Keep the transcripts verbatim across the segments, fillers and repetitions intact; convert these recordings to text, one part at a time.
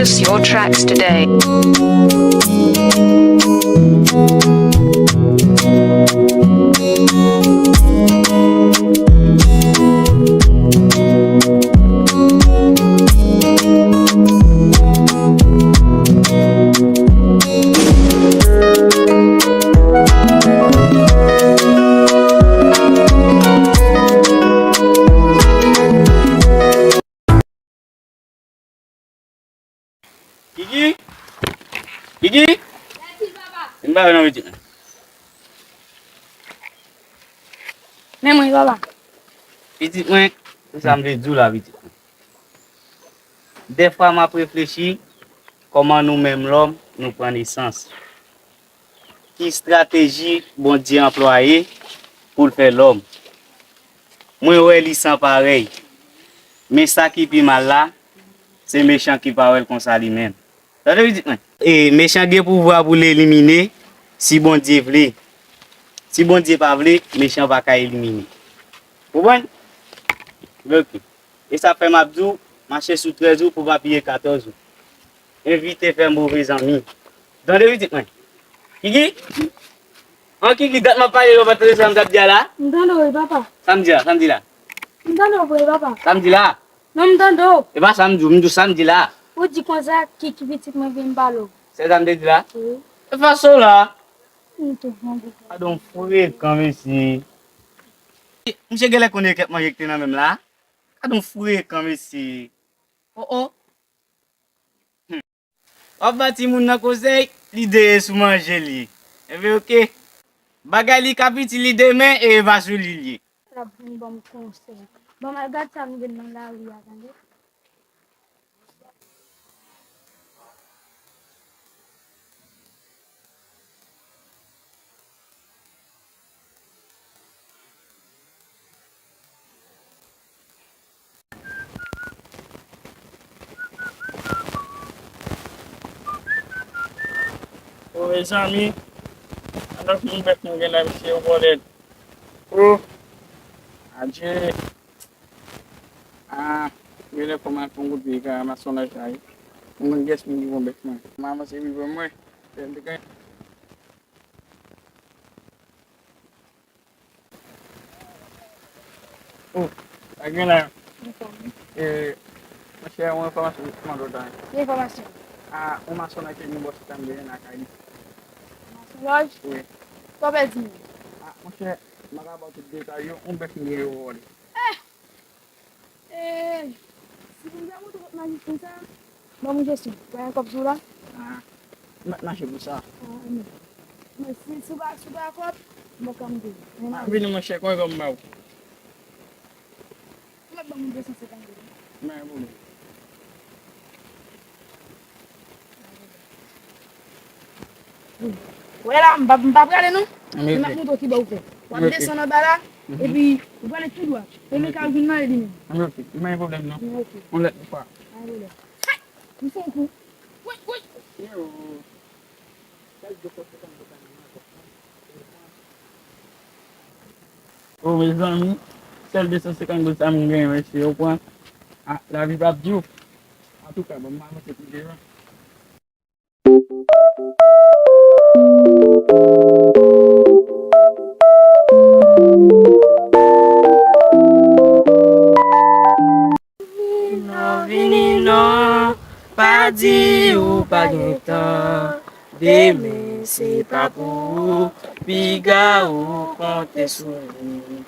Your tracks today. Kiki? Kiki? Vin ba yo non, pitit mwen. Men mwen, papa. Pitit mwen, se sa m vle di w la, pitit mwen. Dèfwa m ap reflechi kòman nou menm lòm, nou pran nesans. Ki estrateji Bondye anplwaye pou l fè lòm? Mwen wè li san parèy. Men sa ki pi mal la, se mechan ki pa wè l konsa li menm. Tande pitit mwen. E mechan gen pouvwa pou l elimine si Bondye vle. Si Bondye pa vle, mechan pa ka elimine. Konprann? Ok. E sa fè m ap di w, mache sou trèz ou pou pa piye katòz ou. Evite fè move zanmi. Tande pitit mwen. Kiki? An Kiki, dat m ap pale lè w pa tande sa m t ap di a la? M tande w wi, papa. Sa m di la, sa m di la? M tande w vre, papa. Sa m di la? Non, m tande w. E pa sa m di w, m di w sa m di la. Ou di konsa, Kiki pitit mwen vin pale w. Se sa m te di la? Wi. E fason w la. M tou fon pou. Gadon frekan, mesye. Misye genlè konnen kèk manje k te nan men m la. Gadon frekan, mesye. Oh, oh. W ap ba timoun nan konsèy, li deye sou manje li ye. Enben, oke. Bagay li k ap itil li demen e e pa sou li l ye. L ap vin ban m konsèy. Ban m al gad sa m jwenn nan lari a, tande. O, mezanmi, alò ki bèk nou gen la, mesye, yo vòlè. O, adje. A, genlè fò m al fè yon kout piye ka masonaj la, wi. Mwen, gès mwen ki pran bèk mwen. M avanse pi pran mwen. Lè m te gen Oh, sa gen la. Anfòm. E, monchè, yon enfòmasyon pou mande w la. Ki enfòmasyon? A, yon masonaj ke nou bò chita m bezwen lakay li. Masonaj? Wi. Sa w pèdi menm? A, monchè, m pa ka ba w tout detay yo, yon bèf m gen yo vòlè. Eh! Eh! Si pou m ta montre w kot maji konsa, Ban mwen jesyon. Bay yon kòb sou la. Ah, m ap mache pou sa. Ah, men. Men si, si w pa, si w pa kòb, m pa ka montre w. Ah, vini, monchè, konbyen kòb m ba w? Ou mèt ban mwen de san senkant goud. Men, bon. Wè la, m pa, m pa prale non. M ap montre w kibò ou fè. W ap desann anba la, epi ou prale tou dwat. Premye ka ou vin nan li menm. Ok, pa gen pwoblèm non. Ok. On lèt fwa. Pa gen pwoblèm. M fè yon kou. Woy, woy. Oh, mezanmi, sèl de san senkant goud sa m genyen, mesye, yo pran. Ah, lavi p ap di w. Antouka, bon, m avanse pi devan. Vini non, vini non, pa di ou pa gen tan. Demen se pa pou ou, piga ou konte sou li.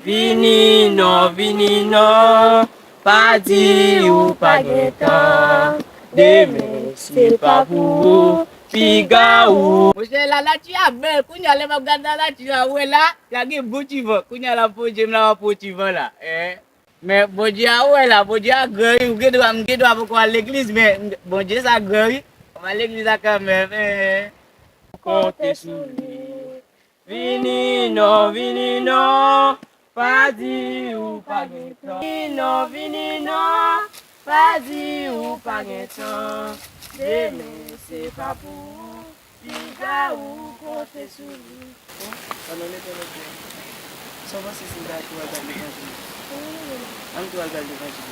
Vini non, vini non, pa di ou pa gen tan. Demen se pa pou ou, piga ou. Monchè, lanati a bèl. Kounye a, lè m ap gad lanati a, ou wè la, la gen bon ti van. Kounye a, l ap poze m la, m ap pran ti van la. Eh. Men Bondye a, ou wè la, Bondye a gran, wi. Ou gen dwa, m gen dwa poko al legliz, men Bondye sa gran, wi. M al legliz la kanmenm, eh. Konte sou li. Vini non, vini non, pa di ou pa gen tan. Vini non, vini non, pa di ou pa gen tan. Demen se pa pou ou. Piga ou konte sou li. Bon, pandan letan n ap fè, sa w panse si n ta tou al gade levanjil? Ann tou al gade levanjil.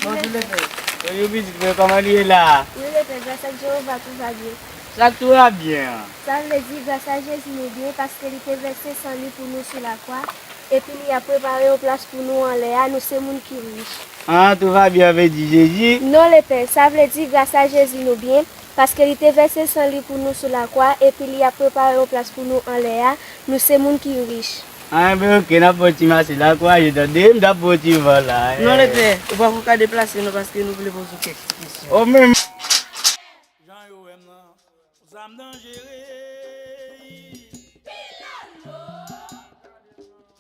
Bonjou, Lepè. Bonjou, pitit mwen, kòman li ye la? Wi, Lepè, gras ak Jewova, tout va byen. Sa k tou va byen an? Sa vle di, gras a Jezi, nou byen, paske li te vèse san li pou nou sou lakwa, epi li ap prepare yon plas pou nou anlè a, nou se moun ki rich. Ah, tou va byen, vle di Jezi? Non, Lepè, sa vle di, gras a Jezi, nou byen, paske li te vèse san li pou nou sou lakwa, epi li ap prepare yon plas pou nou anlè a, nou se moun ki rich. Ah, enben, oke, n ap fè yon ti mache la, kouraje, tande, m t ap fè yon ti van la, eh. Non, Lepè, ou poko ka deplase, non, paske nou vle poze w kèk kesyon. O, men. Jan yo wè m nan, konsa m danjere.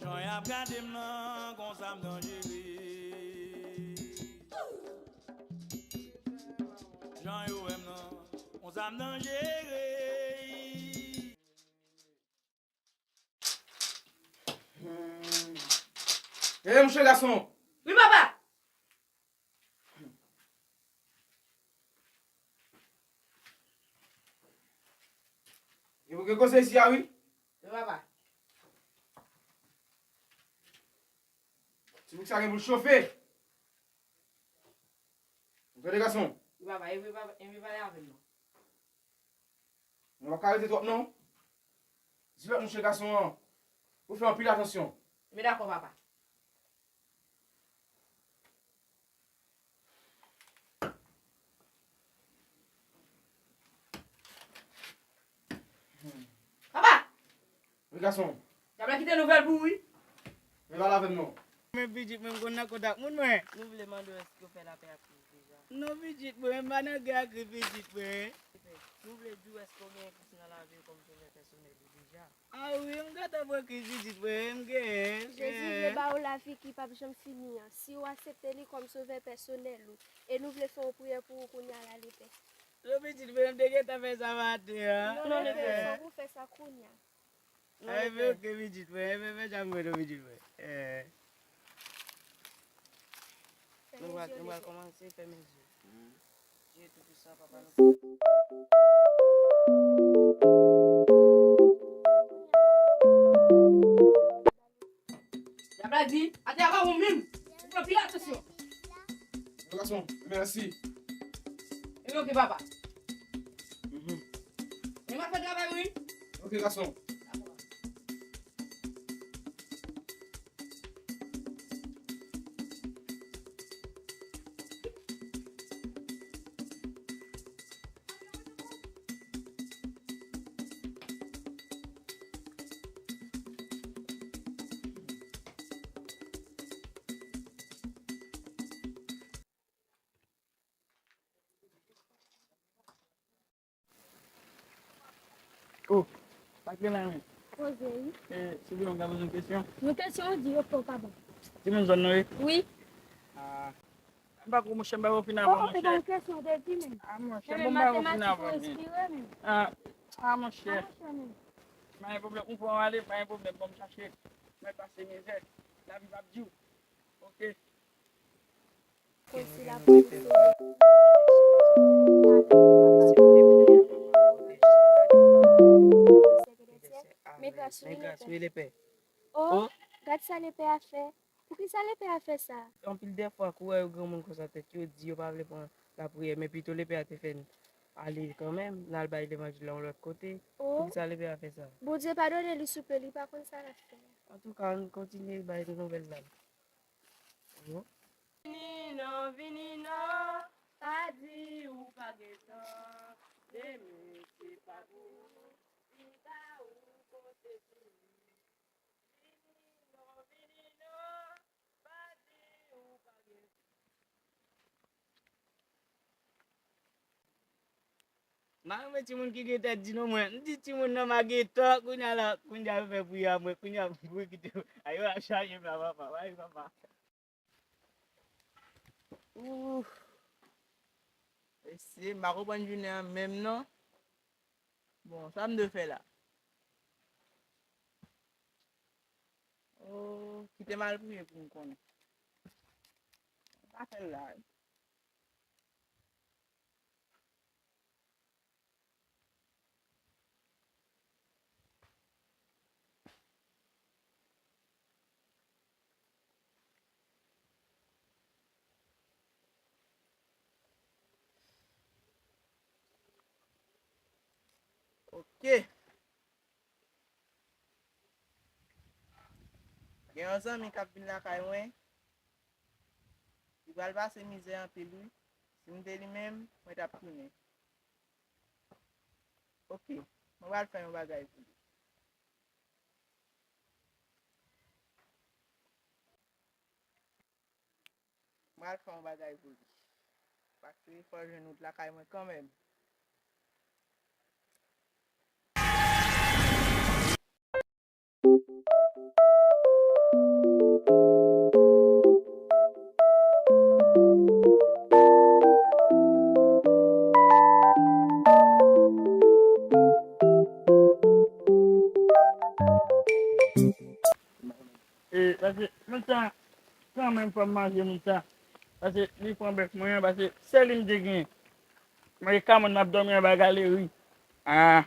Jan y ap gade m nan, konsa m danjere. Jan yo wè m nan, konsa m danjere. Hmm. Hey, monchè gason! Wi, papa! Gen pou gen koze isi a, wi. Wi, papa. Ti bouk sa gen pou l chofe. Ou tande, gason? Wi, papa, e vre, papa, e vre, pale avè m non. Nou pa ka rete twòp, non. Di lòt mouche gason an pou fè anpil atansyon. Men dakò, papa. Papa! Wi, gason. Dyab la kite nouvèl pou ou, wi. Men pale avè m non. Men pitit mwen, m konn nan kontak moun mwen. Nou vle mande w èske w fè lapè ak Kris deja? Non, pitit mwen, m pa nan gè ak Kris, pitit mwen. Nou vle di w èske w genyen Kris nan lavi w kòm sovè pèsonèl ou deja? Ah wi, m gentan pran Kris, pitit mwen, m genyen. Jezi vle ba ou lavi ki p ap janm fini an. Si w aksepte li kòm sovè pèsonèl ou, e nou vle fè yon priyè pou ou kounye a la, Lepè. Non, pitit mwen, m te gentan fè sa maten an. Non, Lepè, fòk ou fè sa kounye a. Ay, men oke, pitit mwen, e men fè djab mwen non, pitit mwen. Eh. Nou pral, nou pral kòmanse fèmen zye. Dye Toupisan, Papa nou. Dyab la di, atè a pa bon menm. Ou pran pil atansyon. Bon gason, mèsi. Ebyen, oke, papa. Mhm. Men m ap fè travay, wi. Oke, gason. Dakò. Oh, sa k gen la menm? Poze, wi. Eh, souple, m ka poze w kesyon? Yon kesyon ou di yo fè w pa bon. Timoun zòn nan, wi? Wi. Ah, m pa ko, monchè, m pa ko fin avan, monchè. Oh, oh, e pa yon kesyon w te di menm. Ah, monchè, bon, m pa ko fin avan, men. Ah, ah, monchè. Ah, monchè, men. Pa gen pwoblèm, ou pran w ale, pa gen pwoblèm, bon, m chache. Mwen pase mizè. Lavi p ap di w. Oke. Konsi lapolis. Men gras wi, Lepè. Oh, gad sa Lepè a fè. Poukisa Lepè a fè sa? Anpil dèfwa, kourè yo granmoun konsa tèt yo di yo pa vle pran lapriyè, men pito Lepè a te fè n ale kanmenm, n al bay levanjil la yon lòt kote. Oh. Poukisa Lepè a fè sa? Bondye padone li souple, li pa konn sa l ap fè. Antouka, ann kontinye bay nouvèl la. Vini non, vini non, pa di ou pa gen tan. Demen se pa pou ou, pita ou konte sou li. Vini non, vini non, pa di ou pa gen tan. M pa renmen timoun ki gen tèt di non mwen. M di timoun nan m a gen tan, kounye a la, kounye a yo fè priyè a mwen, kounye a pou yo kite m. A yo ap chache m la, papa, bay papa. Ooh. Mesye, m pa konprann jounen an menm non. Bon, sa m dwe fè la? Oh, kite m al priye pou m konnen. M pa fè l la. Oke. Gen yon zanmi k ap vin lakay mwen. Li pral pase mizè anpil, wi. Si m te li menm, mwen t ap tounen. Oke, mwen pral fè yon bagay pou li. Mwen al fè yon bagay pou li. Paske fò jwenn wout lakay mwen kanmenm. E, paske moun sa, kanmenm fò m manje moun sa. Paske li pran bèf mwen an, paske se li m te gen. Mwen e ka moun m ap dòmi anba galeri. Ah,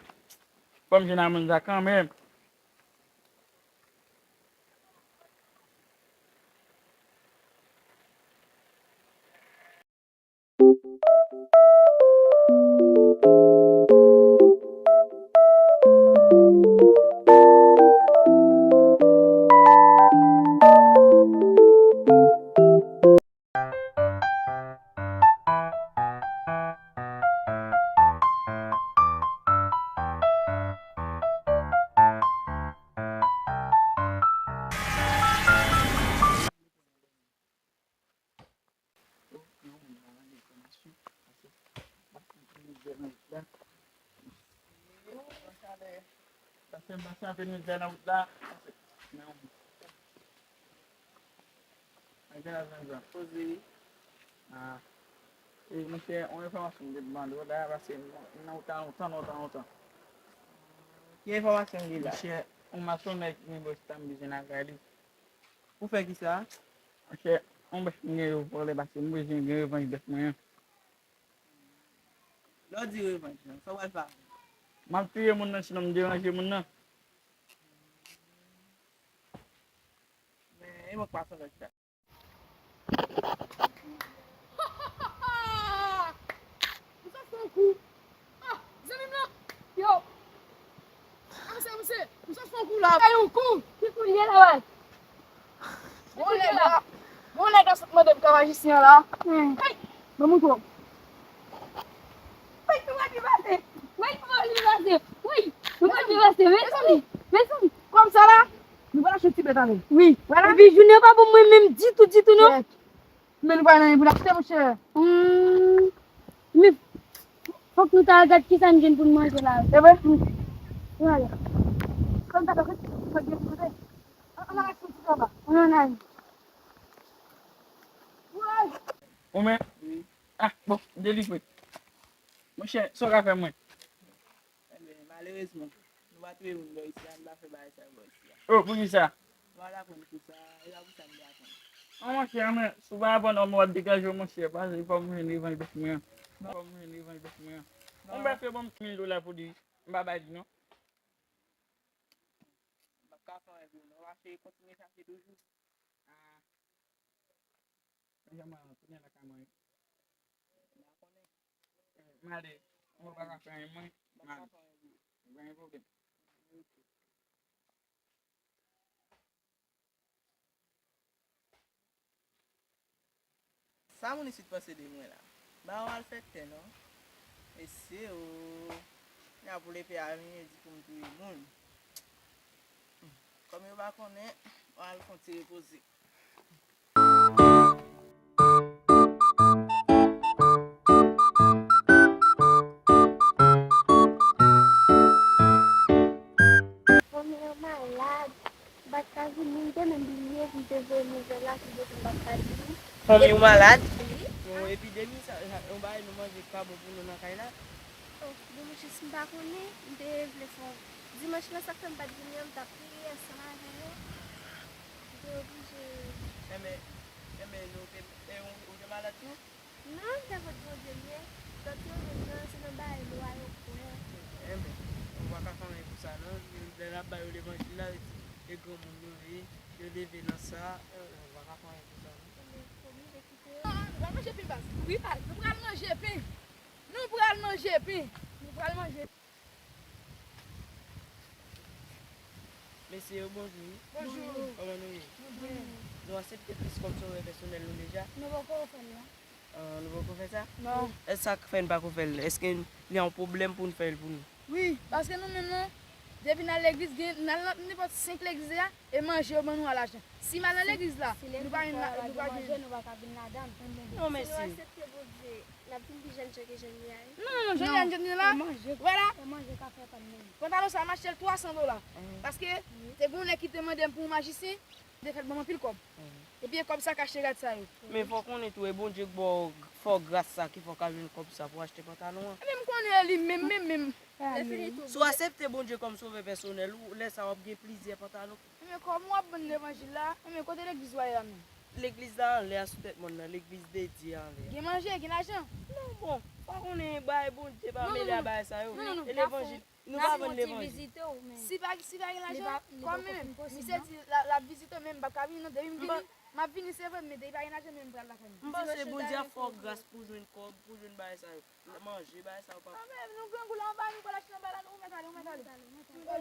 fò m jwenn a moun sa kanmenm. Pase m pase anpil mizè nan wout la. Poze wi. Ah. E, monchè, yon enfòmasyon m te mande w la, paske m nan wout la lontan, lontan, lontan. Ki enfòmasyon m gen la? Monchè, yon masonè ki gen bèf ta m bezwen lakay li. Pou fè kisa? Monchè, yon bèf m gen yo vòlè, paske m bezwen gen revanj bèf mwen an. Lè w di revanj lan, sa w pral fè avè l? M ap touye moun nan, sinon m deranje moun nan. Men, e mwen k pa sou lòt sa. Ou sot fè yon kou. Ah, zanmi m nan. Yo. Ah, mesye, mesye, ou sot fè yon kou la. Fè yon kou. Ki kou l ye la, wè? Bon nèg la. Bon nèg la sot mande m ka majisyen an la. Hmm. Hey, ban m yon kou. Woy, nou pral byen pase. Woy, nou pral byen pase. Woy, nou pral byen pase. Mezanmi, mezanmi. Kòm sa la, nou pral achte yon ti bèt avè l. Wi. Epi jounen an pa bon mwen menm ditou, ditou non. Men nou pa gen anyen pou n achte, monchè. Hmm. Men fòk nou ta al gad kisa n gen pou n manje la. E vre? Wi. Ann al achte yon ti bèt. Ann al achte yon ti bèt. Ann al. Ou menm? Wi. Ah, bon, m delivre. Monchè, sa w ka fè mwen? Enben, malerezman, nou pa touye moun bò isi a, nou pa fè bagay sa yo bò isi a. Oh, poukisa? Nou pa t aprann pou sa, e pa pou sa nou te aprann. An, monchè, men, si w pa aprann, w ap degaje w, monchè, paske fò m jwenn revanj bèf mwen an. Fò m jwenn revanj bèf mwen an. Yon bèf yo ban m mil dola pou li, m pa bay li non. M p ap ka fè anyen pou ou non, mache, kontinye chache toujou. Ah. Mwen janm al tounen lakay mwen. M ale. Mwen pa ka fè anyen, mwen. M ale. Pa gen pwoblèm. Sa moun isit panse de mwen la? Ba yo al fè tè non. Mesye o. Kounya pou lepe a vini, yo di pou m touye moun. Kòm yo pa konnen, mwen al fè yon ti repoze. Fanmi an malad. M pa t ka vini, m te menm bliye pou m te voye nouvèl la, ki kote m pa t ka vini. Fanmi w malad? Wi. Yon epidemi, sa, sa, yon bagay nou manje k pa bon pou nou nan kay la. Oh, bon, monchè, si m pa konnen, m te vle fè w. Dimanch lan, sa k fè m pa t vini an, m t ap priye ansanm avè yo. M te oblije. Enben, enben, nou te, e, ou, ou te malad tou? Non, m te vòt Bondye m ye. Lòt yo menm nan, se nan bagay lwa yo kwè. Enben, ou pa ka fè anyen pou sa non. Lè n ap ba yo levanjil la, yo di, e granmoun yo ye, yo leve nan sa, e, ou pa ka fè anyen pou sa non. Enben, oblije kite yo. Nou pral manje pen, baz. Wi, baz, nou pral manje pen. Nou pral manje pen. Nou pral manje. Mesye yo, bonjou. Bonjou. Kòman nou ye? Nou byen. Nou aksepte plis kòm sovè pèsonèl nou deja? Nou poko fè l non. Ah, nou poko fè sa? Non. E sa k fè n pako fè l? Èske li yon pwoblèm pou n fè l pou nou? Wi, paske nou menm non, depi n al legliz, gen n al nan nenpòt senk legliz deja, e manje yo ban nou a lajan. Si m al nan legliz la, nou pa jwenn la, nou pa jwenn. Nou pa ka vin ladan. Non, Si nou mesye. Aksepte Bondye, n ap vin pi jèn jan ke jan n ye a wi. Non, non, non, jèn jan nou la. Manje, Vwala. Manje ka fè pa n menm. Pantalon sa m achte l twa san dola. Paske te gen yon nèg ki te mande m pou yon majisyen, m te fè l ban m anpil kòb. Epi e kòb sa k achte rad sa yo. Men fò w konnen tou, e Bondye k ba w fò gras sa ki fè w ka jwenn kòb sa pou w achte pantalon an. Ebyen m konnen e li menm, menm, menm. Si w aksepte Bondye kòm sovè pèsonèl ou, lè sa w ap gen plizyè pantalon. Ebyen kòman w ap ban n levanjil la? Ebyen kote legliz w a ye a menm? Legliz la anlè a sou tèt mòn nan, legliz dedye anlè a. Gen manje, gen lajan? Non, bon, pa konnen bagay Bondye pa Non, non, mele a non. bagay sa yo. Non, non, non. E levanjil, nou pa vann levanjil. Si pa, si pa gen lajan, kòm menm, misye di l ap vizite w, men m p ap ka vini non, depi m vini, m ap vini se vre, men depi pa gen lajan, men m pral lakay mwen. M panse Bondye ap fè w gras pou w jwenn kòb, pou w jwenn bagay sa yo. Manje, bagay sa yo pa. Anben, nou grangou la anba, nou pral achte anba la, nou mèt ale, nou mèt ale.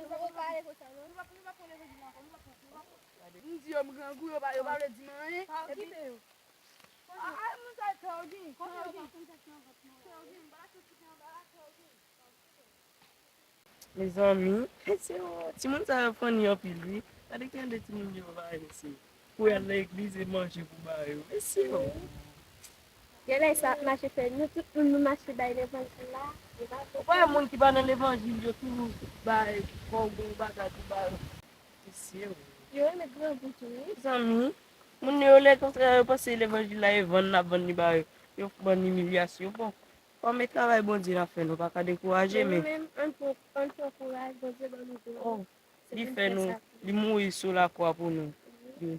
Nou pa pale konsa non. Nou pa, nou pa pran levanjil la ankò, nou pa pran, nou pa pran. M di yo m grangou, yo pa, yo pa vle di m anyen. Epi, a, a, moun sa yo tè yo gen, tè yo gen. Tè yo gen, m pral achte ti pen anba la, tè yo gen. Mezanmi, se yo, timoun sa yo funny anpil wi. Gade kijan de timoun yo va ese. Pou y al nan legliz e manje pou ba yo. Mesye o. Genlè sa ap mache fè nou tout moun nou mache bay levanjil la. Ou pa wè moun ki pa nan levanjil yo toujou bay fò w gen yon bagay pou ba yo. Mesye o. Yo renmen grangou tou wi. Zanmi, moun yo lè kontrè yo panse levanjil la e vann n ap vann li ba yo. Yo ban n imilyasyon. Bon, kòm e travay Bondye n ap fè, nou pa ka dekouraje, men. Menm ann pran, ann pran kouraj, Bondye ban nou gras. Oh, li fè nou, li mouri sou lakwa pou nou. Li